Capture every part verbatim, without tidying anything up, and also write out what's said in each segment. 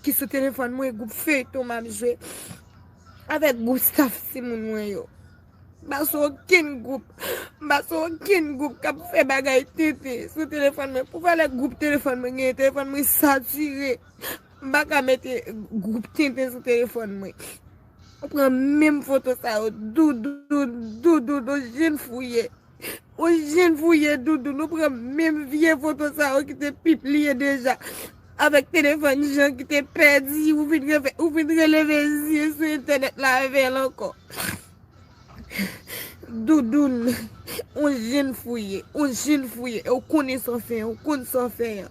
ki sou telefòn mwen, gwoup feyton m ap jwe avèk gwoup staff timoun mwen yo. M pa sou okenn gwoup. M pa sou okenn gwoup k ap fè bagay tenten sou telefòn mwen. Pou valè gwoup telefòn mwen genyen, telefòn mwen satire. M pa ka mete gwoup tenten sou telefòn mwen. Ou pran menm foto sa yo, Doudoun, Doudoun, ou jèn fou ye. Ou jèn fou ye, Doudoun, ou pran menm vye foto sa yo ki te pibliye deja. Avèk telefòn Jan ki te pèdi, ou vin reve-, ou vin releve zye sou entènèt la avè l ankò. Doudoun, ou jèn fou ye, ou jèn fou ye, e ou konnen sa w fè, ou konn sa w fè an.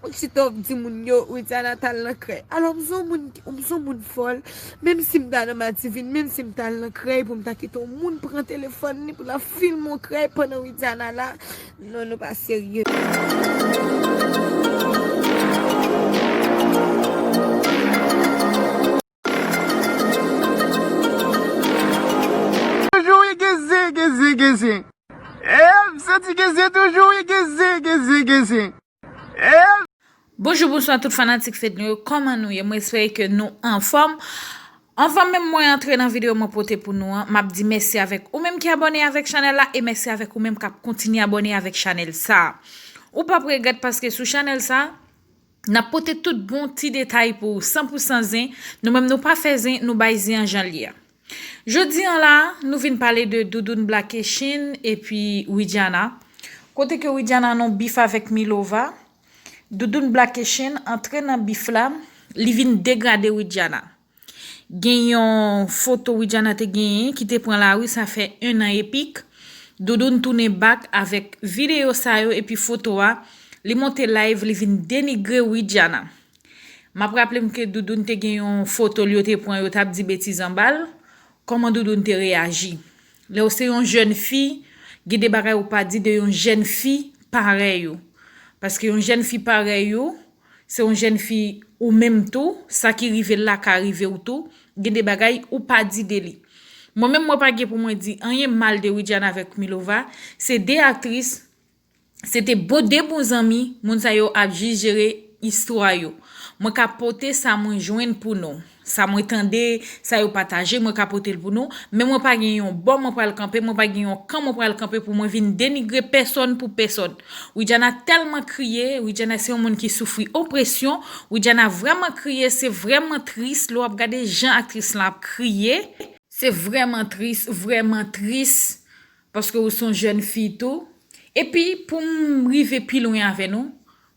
Ou chita w ap di moun yo, Widiana t al nan krèy. Alò, m se yon moun, m se yon moun fòl, menm si m ta nan Mativin, menm si m t al nan krèy pou m ta kite yon moun pran telefòn li pou l ap filme yon krèy pandan Widiana la, non, nou pa serye. Toujou wi, Gezi, Gezi, Gezi. E, m santi Gezi toujou wi, Gezi, Gezi, Gezi. E. Bonjou, bonswa tout fanatik Fednou yo. Kòman nou ye? Mwen espere ke nou anfòm. Anvan menm mwen antre nan videyo mwen pote pou nou an, m ap di mèsi avèk ou menm ki abòne avèk chanèl la e mèsi avèk ou menm k ap kontinye abòne avèk chanèl sa a. Ou p ap regrèt paske sou chanèl sa a, n ap pote tout bon ti detay pou ou, san pou san zen. Nou menm nou pa fè zen, nou bay zen an jan l ye a. Jodi an la, nou vin pale de Doudoun Black Echin epi Widiana. Kote ke Widiana nan bif avèk Milova, Doudoun Black Echin antre nan bif la, li vin degrade Widiana. Gen yon foto Widiana te genyen ki te pran lari, sa fè en an epik. Doudoun tounen bak avèk videyo sa yo epi foto a. Li monte live, li vin denigre Widiana. M ap raple m ke Doudoun te gen yon foto l yo te pran, yo t ap di betiz anba l. Kòman Doudoun te reyaji? Lè w se yon jèn fi, gen de bagay ou pa di de yon jèn fi parèy ou. Paske yon jèn fi parèy ou, se yon jèn fi ou menm tou, sa ki rive l la ka rive w tou, gen de bagay ou pa di de li. Mwen menm, mwen pa gen pou mwen di anyen mal de Widiana avèk Milova, se de aktris, se te bon, de bon zanmi, moun sa yo ap jis jere istwa yo. Mwen ka pote sa mwen jwenn pou nou. Sa mwen tande, sa yo pataje, mwen ka pote l pou nou. Men mwen pa gen yon bò mwen pral kanpe, mwen pa gen yon kan mwen pral kanpe pou mwen vin denigre pèsòn pou pèsòn. Widiana tèlman kriye, Widiana se yon moun ki soufri opresyon. Widiana vrèman kriye, se vrèman tris lè w ap gade jan aktris lan ap kriye. Se vrèman tris, vrèman tris, paske ou se yon jèn fi tou. Epi, pou m rive pi lwen avè nou,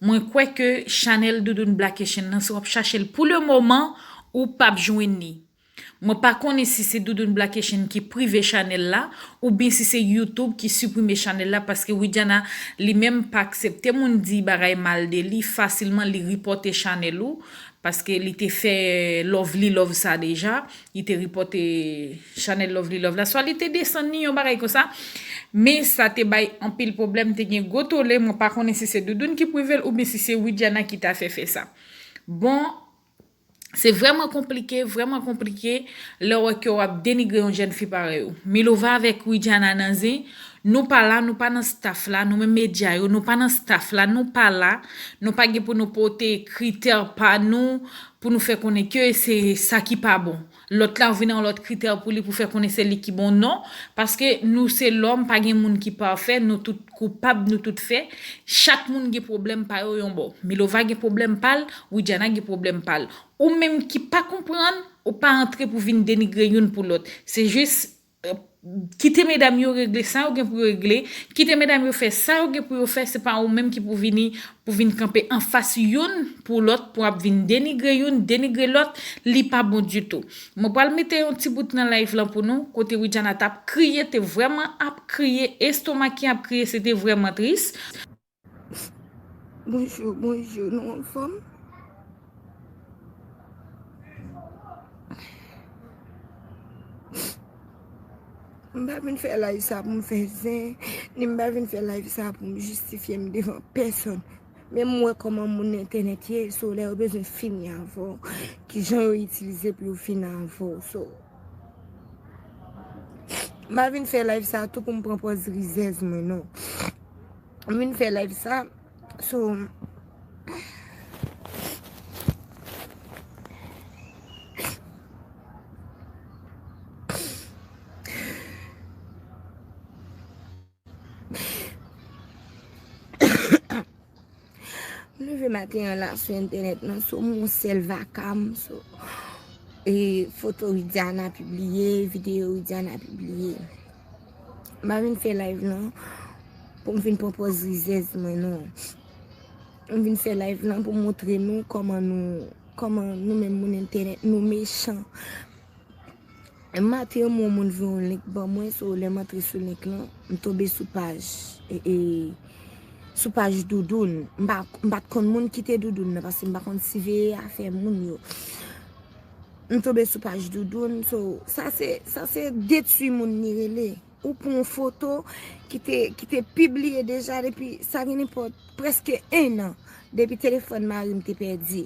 mwen kwè ke chanèl Doudoun Black Echin nan, si w ap chache l pou le moman, ou p ap jwenn li. Mwen pa konnen si se Doudoun Black Echin ki prive chanèl la, oubyen si se YouTube ki siprime chanèl la, paske Widiana li menm pa aksepte moun di bagay mal de li, fasilman li ripòte chanèl ou, paske li te fè Lovely Love sa deja, li te ripòte chanèl Lovely Love la, swa li te desann li, yon bagay konsa, men sa te bay anpil pwoblèm, te gen gwo tole, mwen pa konnen si se Doudoun ki prive l oubyen si se Widiana ki ta fè fè sa. Bon, se vrèman konplike, vrèman konplike lè w wè ke w ap denigre yon jèn fi parèy ou. Milova avèk Widiana nan zen, nou pa la, nou pa nan staff la, nou menm medya yo, nou pa nan staff la, nou pa la, nou pa gen pou nou pote kritè pa nou, pou nou fè konnen ke se sa ki pa bon. Lòt la vin an lòt kritè pou li, pou fè konnen se li ki bon, non. Paske nou se lòm, pa gen moun ki pafè, nou tout koupab, nou tout fè. Chak moun gen pwoblèm pa yo yon bò. Milova gen pwoblèm pa l, Widiana gen pwoblèm pa l. Ou menm ki pa konprann, ou pa antre pou vin denigre youn pou lòt. Se jis, eh, kite medam yo regle sa yo gen pou yo regle, kite medam yo fè sa yo gen pou yo fè, se pa ou menm ki pou vini, pou vin kanpe anfas youn pou lòt, pou ap vin denigre youn, denigre lòt, li pa bon ditou. Mwen pral mete yon ti bout nan live lan pou nou, kote Widiana t ap kriye, te vrèman ap kriye, estoma ki ap kriye, se te vrèman tris. Bonjou, bonjou, nou anfòm? M pa vin fè live sa pou m fè zen, ni m pa vin fè live sa pou m jistifye m devan pèsòn. Men m wè kòman moun entènèt ye, so lè yo bezwen fini avè w, kijan yo itilize pou yo fini avè w, so. M pa vin fè live sa tou pou m pran pòz rizèz mwen, non. M vin fè live sa, so, m, maten an la sou entènèt nan, sou yon sèl vaka m, sou e foto Widiana pibliye, videyo Widiana pibliye. M pa vin fè live lan pou m vin pran pòz rizèz mwen, non. M vin fè live lan pou m montre nou kòman nou, kòman nou menm moun entènèt, nou mechan. Maten an, yon moun voye yon link ban mwen, so lè m antre sou link lan, m tonbe sou paj, e, e, sou paj Doudoun. M pa, m pa t konn moun ki te Doudoun nan, paske m pa konn siveye afè moun yo. M tonbe sou paj Doudoun, so, sa se, sa se detwi moun li rele. Ou pran yon foto ki te, ki te pibliye deja depi, sa gen nenpòt, prèske en an, depi telefòn mari m te pèdi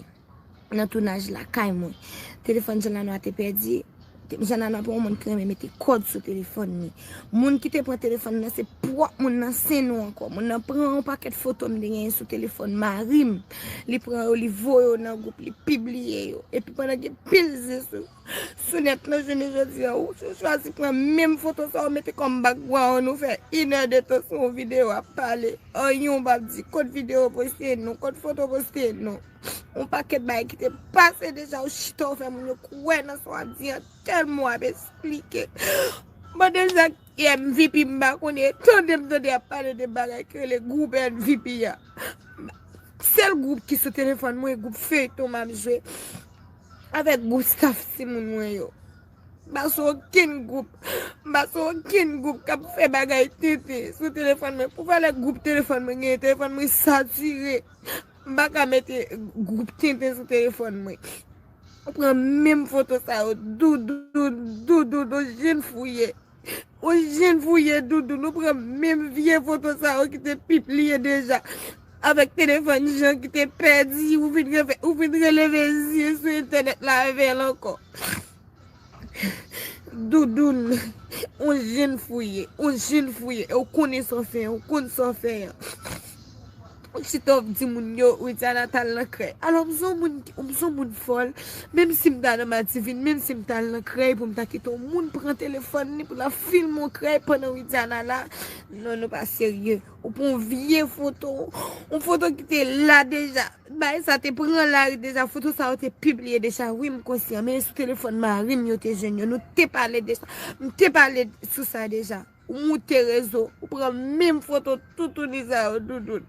nan tounaj lakay mwen. Telefòn Jan Lanwa te pèdi. Te-, Jan Lanwa pa yon moun ki renmen mete kòd sou telefòn li. Moun ki te pran telefòn nan, se pwòp moun nan, se nou ankò. Moun nan pran yon pakèt foto m te genyen sou telefòn mari m. Li pran yo, li voye yo nan gwoup, li pibliye yo. Epi pandan gen pil zen sou, sou nèt lan, jounen jodi a, ou, ou chwazi pran menm foto sa, ou mete kòm background, ou fè inè de tan sou yon videyo ap pale. Anyen ou p ap di, kot videyo poste non, kot foto poste non. Yon pakèt bagay ki te pase deja, ou chita, ou fè moun yo kwè nan sa w ap di an, tèlman w ap esplike. Bon, deja, M V P, m pa konnen, tande m tande y ap pale de bagay ki rele gwoup M V P a. Sèl gwoup ki sou telefòn mwen, gwoup feyton m ap jwe avèk gwoup staff timoun mwen yo. M pa sou okenn gwoup, m pa sou okenn gwoup k ap fè bagay tenten sou telefòn mwen. Pou valè gwoup telefòn mwen genyen, telefòn mwen satire. M pa ka mete gwoup tenten sou telefòn mwen. Ou pran menm foto sa yo, Doudoun, Doudoun, ou jwenn fouye. Ou jwenn fouye, Doudoun, ou pran menm vye foto sa yo ki te pibliye deja. Avèk telefòn Jan ki te pèdi, ou vin reve-, ou vin releve zye sou entènèt la avè l ankò. Doudoun, ou jwenn fouye, ou jwenn fouye, e ou konnen sa w fè, ou konn sa w fè an. Ou chita w ap di moun yo, Widiana t al nan krèy. Alò, m se yon moun, m se yon moun fòl. Menm si m ta nan Mativin, menm si m ta al nan krèy pou m ta kite yon moun pran telefòn li pou l ap filme yon krèy pandan Widiana la. Non, nou pa serye. Ou pran yon vye foto, yon foto ki te la deja. Bagay sa te pran lari deja, foto sa yo te pibliye deja. Wi, m konsyan, men sou telefòn mari m yo te jwenn yo. Nou te pale de sa. M te pale sou sa deja. Ou moute rezo, ou pran menm foto toutouni sa yo, Doudoun.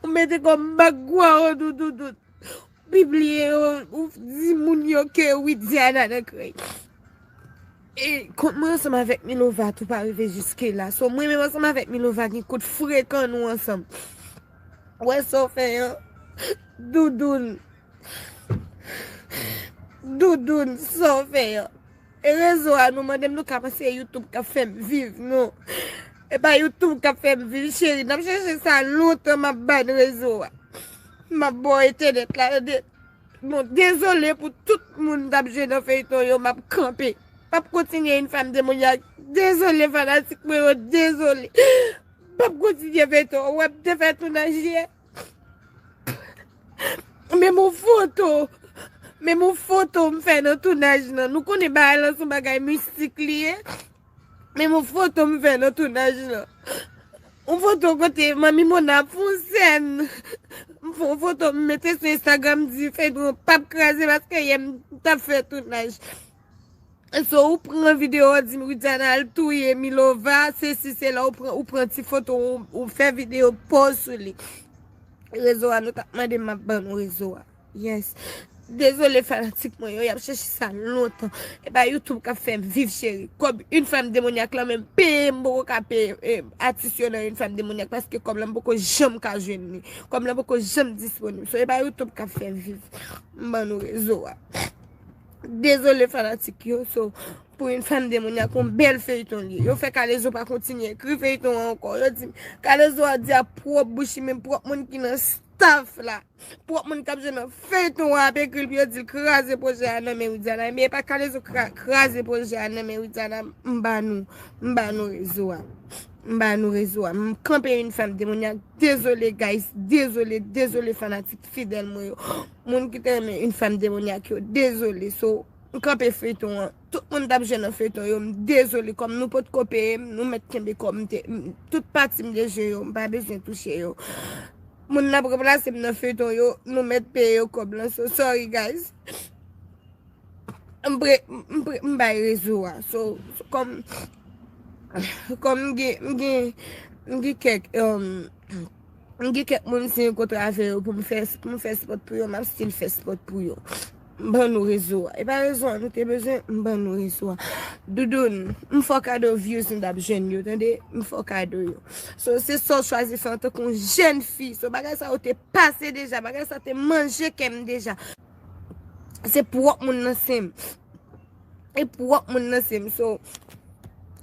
Ou mete kòm background, Doudoun. Pibliye yo, ou di moun yo ke Widiana nan krèy. E kont mwen ansanm avèk Milova tou pa rive jiske la. So, mwen menm ansanm avèk Milova gen kout frekan nou ansanm. Ou wè sa w fè an? Doudoun. Doudoun, sa w fè an? E rezo a, nou mande m nou ka panse YouTube k ap fè m viv, non. E pa YouTube k ap fè m viv, cheri. N ap chèche sa lontan, m ap ban rezo a. M ap ba w entènèt la, tande. Bon, dezole pou tout moun k ap jwe nan feyton yo, m ap kanpe. M ap kontinye Une Femme Démoniaque. Dezole fanatik mwen yo, dezole. M ap kontinye feyton. Ou wè m te fè tounaj yè. Menm yon foto, menm yon foto m fè nan tounaj lan. Nou konnen bagay lan se yon bagay mistik li ye. Menm yon foto m fè nan tounaj lan. Yon foto kote Manmi Mona ap fè yon sèn. M fè yon foto, m mete sou Instagram, di feyton an p ap kraze paske yè m t ap fè tounaj. So, ou pran videyo, ou di Widiana al touye Milova, sesi, sela, ou pran, ou pran ti foto, ou, ou fè videyo, post sou li. Rezo a, nou t ap mande m, m ap ban nou rezo a. Yes. Dezole fanatik mwen yo, y ap chèche sa lontan. E pa YouTube k ap fè m viv, cheri. Kòb Une Femme Démoniaque lan menm peye m poko ka peye, eh, atis yo nan Une Femme Démoniaque paske kòb lan m poko janm ka jwenn li. Kòb lan poko janm disponib. So, e pa YouTube k ap fè m viv. M ban nou rezo a. Dezole fanatik yo, so, pou Une Femme Démoniaque, yon bèl feyton li ye. Yo fè Kalezo pa kontinye ekri feyton an ankò. Yo di, Kalezo a di a pwòp bouch li, men pwòp moun ki nan staff la, pwòp moun k ap jwe nan feyton an ap ekri l pou yo di l kraze pwojè a nan men Widiana. Men e pa Kalezo kra-, kraze pwojè a nan men Widiana, m ba nou, m ba nou rezo a. M ba nou rezo a. M kanpe Une Femme Démoniaque. Dezole, guys. Dezole, dezole, fanatik fidèl mwen yo. Moun ki te renmen Une Femme Démoniaque yo. Dezole. So, m kanpe feyton an. Tout moun t ap jwe nan feyton yo. M dezole. Kòm nou potko peye m, nou mèt kenbe kòm m te, m, tout pati m te jwe yo, m pa bezwen touche yo. Moun n ap ranplase m nan feyton yo, nou mèt peye yo kòb lan. So, sorry, guys. M pre, m pre, m bay rezo a. So, so, kòm, kòm m gen, m gen, m gen kèk, um, m gen kèk moun si m kontre avè yo pou m fè, pou m fè spòt pou yo, m ap still fè spòt pou yo. M ban nou rezo a. E pa rezo a nou te bezwen, m ban nou rezo a. Doudoun, m fè w kado views m t ap jwenn yo, tande? M fè w kado yo. So, se sa w chwazi fè antanke yon jèn fi. So, bagay sa yo te pase deja, bagay sa te manje kè m deja. Se pwòp moun nan se m. E pwòp moun nan se m. So,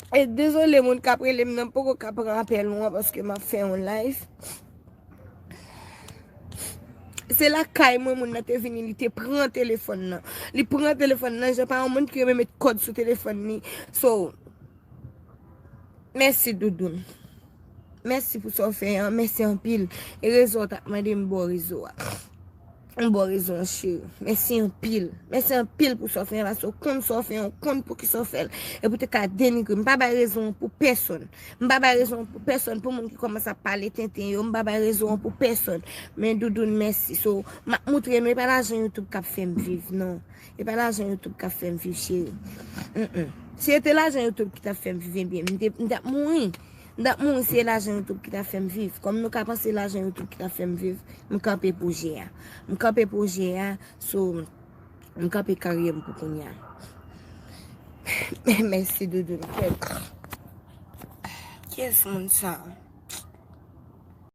e dezole moun k ap rele m nan, m poko ka pran apèl ou an paske m ap fè yon live. Se lakay mwen moun nan te vini, li te pran telefòn nan. Li pran telefòn nan, jan pa yon moun ki renmen met kòd sou telefòn li. So, mèsi Doudoun. Mèsi pou sa w fè an, mèsi anpil. E rezo a w t ap mande m ba w rezo a. M ba w rezo an, cheri. Mèsi anpil. Mèsi anpil pou sa w fè an, paske w konn sa w fè an, w konn poukisa w fè l. E pou te ka denigre m, m pa bay rezo an pou pèsonn. M pa bay rezo an pou pèsonn, pou moun ki kòmanse ap pale tenten yo, m pa bay rezo an pou pèsonn. Men Doudoun, mèsi. So, m ap moutre nou, e pa lajan YouTube k ap fè m viv, non. E pa lajan YouTube k ap fè m viv, cheri. Mm-mm. Si se te lajan YouTube ki t ap fè m viv, ebyen, m te, m t ap mouri. M t ap mouri si se lajan YouTube ki t ap fè m viv. Kòm nou ka panse lajan YouTube ki t ap fè m viv, m kanpe pwojè a. M kanpe pwojè a, so, m kanpe karyè m pou kounye a. Mèsi, Doudoun. Kiyès moun sa?